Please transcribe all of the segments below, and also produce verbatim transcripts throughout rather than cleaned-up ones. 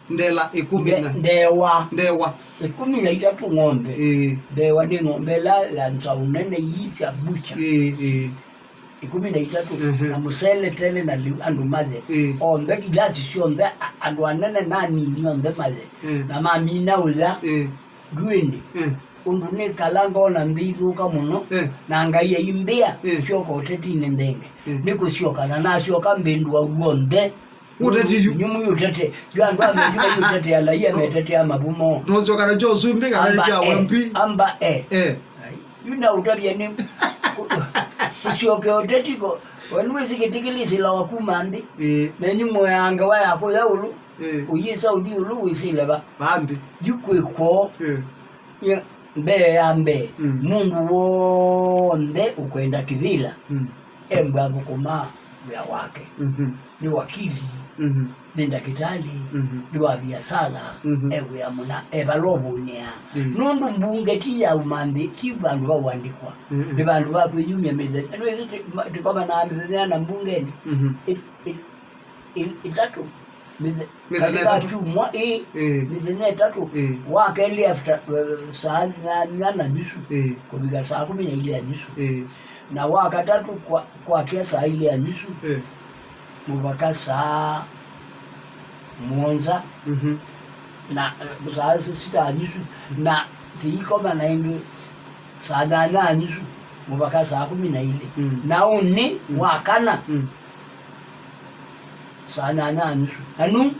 Ndela ĩkũmi Nde- na ndewa ndewa. Ĩkũmi na itatũ ng'ombe. Ĩĩ. Ndewa nĩ ng'ombe ĩla ya nzaũ nene ii sya butcher. Ĩĩ, ĩĩ. Ĩkũmi na itatũ, mhm, na mũsele tele na lĩu andũ mathe. Ĩĩ. Onthe, kilasi syonthe, a- andũ anene na anini onthe mathe. Ĩĩ. Na mamina ũya. Ĩĩ. Yu ĩndĩ, mm, ũndũ nĩkala ngona nthĩ ithũka mũno, mm, na Ngai aimbĩa, mm, syoka ũtetinĩ nthenge. Mm. Nĩkũsyoka, na nasyoka mbĩndũa w'onthe. Ũteti yu. Nyumu yu ũtete. Yu andũ a mĩnyumu yu ũtete, alaia metetea mavumo. Nosyoka na kyo sumbĩ kana amba kya e, wempi. Amba e. Eh. Ai, yu na ũtavya nĩ kũsyoke ũteti ko. We nĩwĩsĩ kĩtĩkĩlĩsĩlawa kuma nthĩ. Eh. Na nyumu ya ngewa ya kũya ũlũ. Eh. Ũyĩsa ũthi ũlũ wĩsĩle va. Vambi. Yu kwĩ kwoo. Eh. Ye, mbee ya mbee, mm, mũndũ w'onthe ũkwenda kĩvĩla, mm, embwa athũkũmaa wĩa wake. Mhm. Nĩ wakili, mhm, nĩ ndakĩtalĩ, mhm, nĩ wa viasala, mhm, e wĩa mũna, e vala ũvũnĩaa. Mm. Nũndũ mbunge ti ya umanthe, ti vandũ va ũandĩkwa. Mm-mm. Nĩ vandũ va kwĩyumya mĩthenya. Nĩwĩsĩ tĩ- ma- tũkomanaa mĩthenya na mbungeni. Mhm. Ĩ- ĩ- ĩ- ĩtatũ. Mĩthe- Mĩthenya katika ĩtatũ. Kyumwa, ĩ, ĩ, mĩthenya ĩtatũ. Ĩ. Wa kelĩ after, eh, saa nyanya na nyusu, ĩ, kũvika saa kũmi na ilĩ ya nyusu. Ĩ. Na wa katatũ kwa- kwakya saa ilĩ ya nyusu, ĩ, mũvaka saa mũonza. Mhm. Na, eh, saa sita ya nyusu. Na tĩikoma na ĩngĩ saa nyanya na nyusu mũvaka saa kũmi na ilĩ. Mm. Na ũnĩ, mm, wa kana, mm, saa nyanya na nusu. Na nu,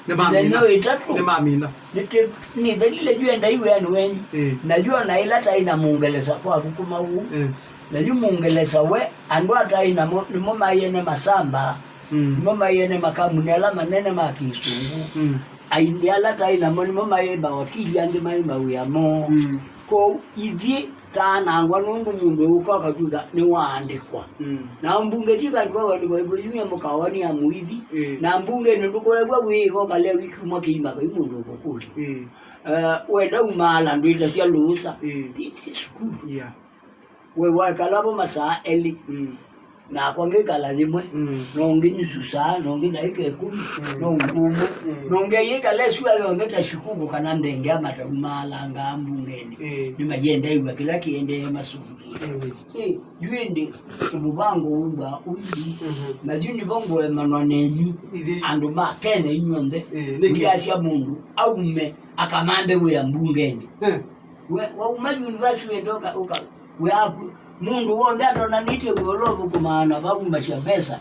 nĩmamina. Mĩthenya ĩtatũ. Nĩmamina. Nĩtĩ- nĩthelile yu endai wĩanĩ wenyu. Ĩĩ. Na yu ona ĩla taĩ na Mũngelesa kwaku kuma ũu. Ĩĩ. Na yu Mũngelesa we, andũ ataĩ namo nĩmo maiene masamba. Mm. Nĩmo maiene makamuni ala manene ma kĩsũngũ. Mm. Aingĩ ala taĩ namo nĩmo maĩ mawakili, angĩ maĩ mawĩa moo. Mm. Kwoou ithyĩ taanangwa nũndũ mũndũ ũka akatw'ĩka nĩwaandĩkwa. Mm. Na mbunge ti vandũ va ũandĩkwa, ĩvo yumya mũkawanĩa mũithi. Ĩĩ. Na mbungenĩ ndũkũlew'a wĩĩva ũkalea wiki ũmwe kĩima vai mũndũ ũkũkũlya. Ĩĩ. Eh, wenda umaala ndwĩtasya lũũsa. Ĩĩ. Ti, ti sukulu. Yeah. We waĩkala vo masaa elĩ. Mm. Nakwa ngĩkala yĩmwe, mm, no ũngĩ nusu saa, no ũngĩ ndaĩka ĩkũmi, mm, no ũndũ ũmwe, mm, no ũngĩ ayĩkala ĩsua yonthe ta shikuku kana ndengea matau maalangaa mbungenĩ. Ĩĩ. Nĩmayenda ĩw'a kĩla kĩendee masũngĩe. Mm. Ĩ, yu ĩndĩ mũvango ũmbwa ũithi, mhm, na yu nĩvo ngũemanwa nenyu, ithyĩ andũ ma Kenya inyw'onthe. Ĩĩ, nĩkĩ? Ũyasya mũndũ aume akamanthe wĩa mbungenĩ. Eh. We, wauma university wende ũka, ũka, wĩaku, mũndũ w'onthe atonanĩtye wĩa ũla ũthũkũmaa na vaumasya mbesa,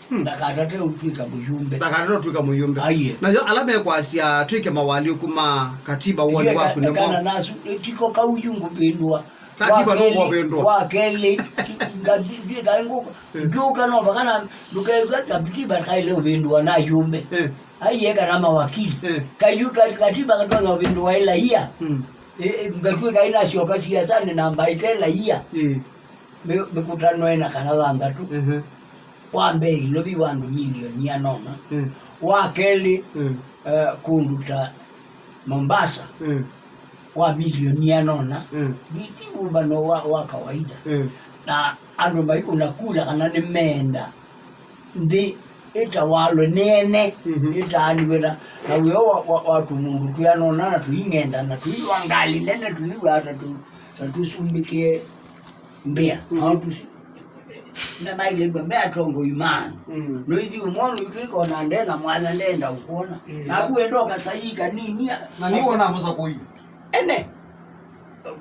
hmm, ndakatate ũtw'ĩka mũyumbe. Ndakatate ũtw'ĩka mũyumbe. Aiye. Nayo ala mekwasya twĩke mawalyũku ma katiba woni waku nĩmo. Kana nasu, tiko kau yu ngũvĩndũa. Katiba nũngũvĩndũa. Wa kelĩ, ngathi- twĩka ngũka, hmm, ngiũka no vakana ndũkethwa katiba kaile ũvĩndũa na yumbe. Eh. Aiye kana mawakili. Eh. Kayu ka- katiba katonya ũvĩndũa ĩla ia. Hmm. Ĩ- ĩ- ngatw'ĩka inasyoka siasanĩ na mbaĩte laia. Ĩ. Mĩ- mĩkũtano ĩna kana thanthatũ. Mhm. Wa mbee Ilovi wa andũ milioni iana ũna. Mm. Wa kelĩ, mm, eh, kũndũ ta Mombasa, mm, wa milioni iana ũna. Mm. Ti- ti ũmbano wa, wa kawaida. Mm. Na andũ maikũna kula kana nĩmeenda nthĩ ĩtawalwe nĩ ene, mhm, ĩtaanĩw'e na, na wĩoo wa, wa, wa tũmũndũ twĩanona na tũing'enda na tũiwa ngalĩ nene tũiw'a ta tũ-, ta tũsumbĩkĩe mbĩa. Mhm. Nao tũsu-, nĩmailĩw'a me atongoi ma andũ. Mm. No ithyĩ ũmwe ũndũ twĩkona nde na mwanya ndenda ũkwona. Mm. Naku wenda ũkasai kanini a-, na nĩwona mũsakũi. Ene.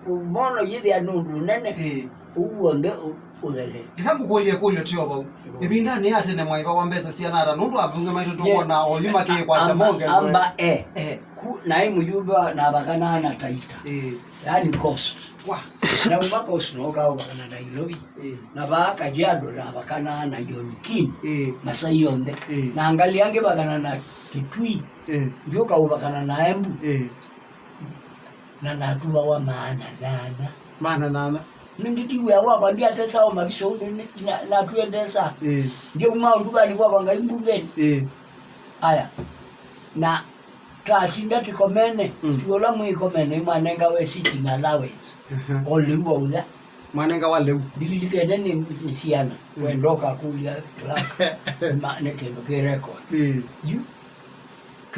Mono yĩthĩa nũndũ nene. Ĩĩ. Ũu w'onthe ũ-, ũthele. Ĩla ngũkũlya ĩkũlyo tyo vau. Ngũkũlya. Ĩvindanĩ ya tene mwaĩvawa mbesa siana ata nũndũ ambunge maitũ tũkwona oyu makĩkwasya mongelwe? Amba e. Eh. Ku naĩ mũyumbe wa navakanaa na Taita. Ĩĩ. Yaani coast. Wa. Nauma coast nooka ũvakana na Nairobi. Ĩĩ. Na vaa Kajiado navakanaa na John King. Ĩĩ. Masai onthe. Ĩĩ. Na ngalĩ angĩ vakana na Kitui. Ĩĩ. Ndiũka ũvakana na Embu. Ĩĩ. Na natuawa maana nyanya. Maana nyanya. Ningĩ ti wĩa wakwa, ndiatesa o maviso ũndũ nĩ- na- natuendesa. Ĩĩ. Ndiuma ũndukanĩ kwakwa ngai mbungeni. Ĩĩ. Aya. Na tatinda tĩkomene, mm, ti ũla mwĩkomene imwanengawe sitting allowance. Aha. O lĩu wa ũya. Mwanenga wa lĩu. Ndililikene nĩ- nĩ siana. Mm. Wenda ũkakũlya clerk, ma- nĩ kĩndũ kĩ record. Ĩĩ. Yu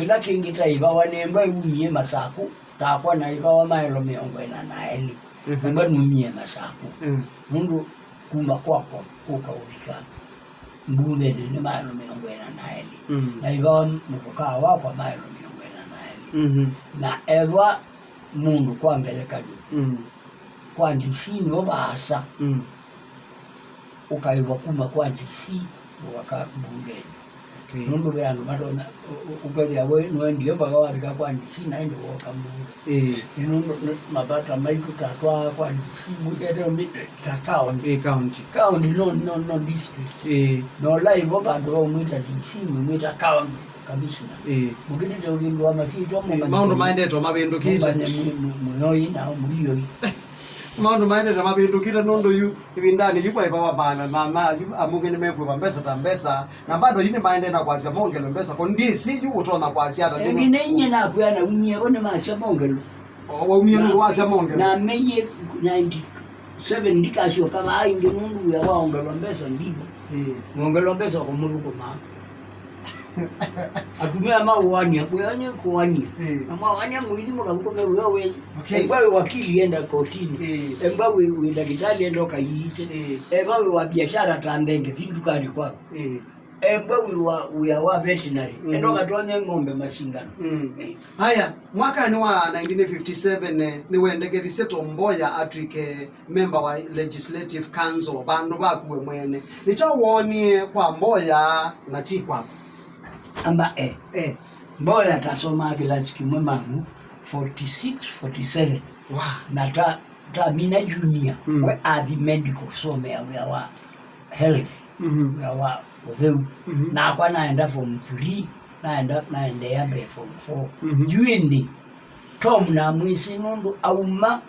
Kĩla kĩngĩ ta ĩvawa nĩmba ĩumie Masaku, takwa na ĩvawa maelo mĩongo ĩna na elĩ. Mhm. Nĩmba numie Masaku. Mm. Nũndũ kuma kwakwa kũka ũvika mbungenĩ nĩ maelo mĩongo ĩna na elĩ. Mm. Na ĩvawa mũtokaa wakwa maelo mĩongo ĩna na elĩ. Mhm. Na ethwa mũndũ kwa ngelekany'o, mm, kwa D C nĩvo vaasa. Mm. Ũkaĩvwa kuma kwa D C ũvaka mbungenĩ. Okay. Nũndũ ve andũ matonya, ũ-, ũ-, ũkethĩa we nũendie mpaka wavika kwa D C na ĩndĩ woka mbunge. Ĩĩ. Ĩ nũndũ nĩ mavata maitũ ta twaa kwa D C, mwĩkete ũmĩ-, ta county. Ĩĩ, county. County no, no, no district. Ĩĩ. Na ũla ĩvo vandũ vaumwĩta D C, mwĩmwĩta county commissioner. Ĩĩ. Mũkĩtĩte ũvĩndũa masyĩtwa. Ĩĩ, maũndũ maendetwe mavĩndũkĩte. Mũmanye mwĩ-, mwĩ-, mwĩoi na mũioi. Maũndũ maendete mavĩndũkĩte nũndũ yu ĩvindanĩ yu kwa ĩvawa maana na na yu ambunge nĩmekwĩva mbesa ta mbesa, na bado yu nĩmaendee na kwasya mongelwe mbesa, ko D C yu ũtonya kwasya ata? Ĩngĩ nĩ inyie nakwĩa na umie vo nĩmasya mongelwe. O, waumie nũndũ wasya mongelwe? Na meyie ninety-seven ndikasyoka vaa ĩngĩ nũndũ wĩa waongelwa mbesa ndivo. Ĩĩ. Nongelwa mbesa kũmũthũkũma. Atumĩa maũania, kwĩanyu kũania. Ĩĩ. Na mwawania mũithi mũkathũkũme wĩa wenyu. Okay. Embwa wĩ wakili enda kotini. Ĩĩ. Embwa wĩ, wĩ ndakĩtalĩ enda ũkaiite. Ĩĩ. Embwa wĩ wa biashara ta ndenge, thi ndukani kwaku. Ĩĩ. Embwa wĩ wa, wĩa wa veterinary. Mhm. Enda ũkatonye ng'ombe masindano. Mm. Ĩĩ. Haya, mwakanĩ wa nineteen fifty-seven, eh, nĩwendekethisye Tom Mboya atw'ĩke member wa Legislative Council, vandũ vaku we mwene. Nĩ kyaũ woonie kwa Mboya na ti kwaku? Amba, eh. Eh. Mboya tasomaa kĩlasi kĩmwe mamu forty-six, forty-seven. Wa. Na ta, tamina junior, mm, we athi medical kũsomea wĩa wa health, mhm, wĩa wa ũtheu. Mhm. Nakwa naenda form three, naenda, naendeea mbee form four. Mhm. Yu ĩndĩ, Tom namwĩsĩ nũndũ auma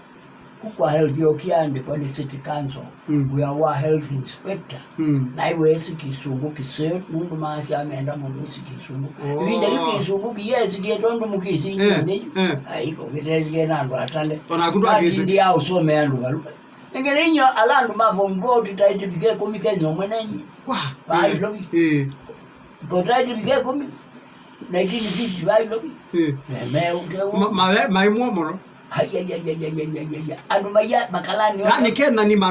ku kwa health yokie aandĩkwa nĩ city council, mm, wĩa wa health inspector. Mm. Na iwe esi kĩsũngũ kĩseo, nũndũ maasya menda mũndũ ũsi kĩsũngũ. Oh. Ĩvinda yu kĩsũngũ kĩyesikie tondũ mũkĩsĩ, eh, inyuĩ yu. Eh. Ai, ko kĩtesikie na andũ atale. Onaku ndwakĩsĩ. Matindi ya ũsomea andũ valu. Ĩngĩ nĩ inyuĩ ala andũ ma form four titaĩtĩvike ĩkũmi Kenya ũmwe nenyi. Kwa? Vai, eh, lovi. Eh. Ko taĩtĩvike ĩkũmi, nineteen fifty vai lovi. Eh. Neme ũteo. Ma-, ma-, maimwa mũno. Ai, ai, ai. Andũ maiya makalani. Yani Kenya ni ma-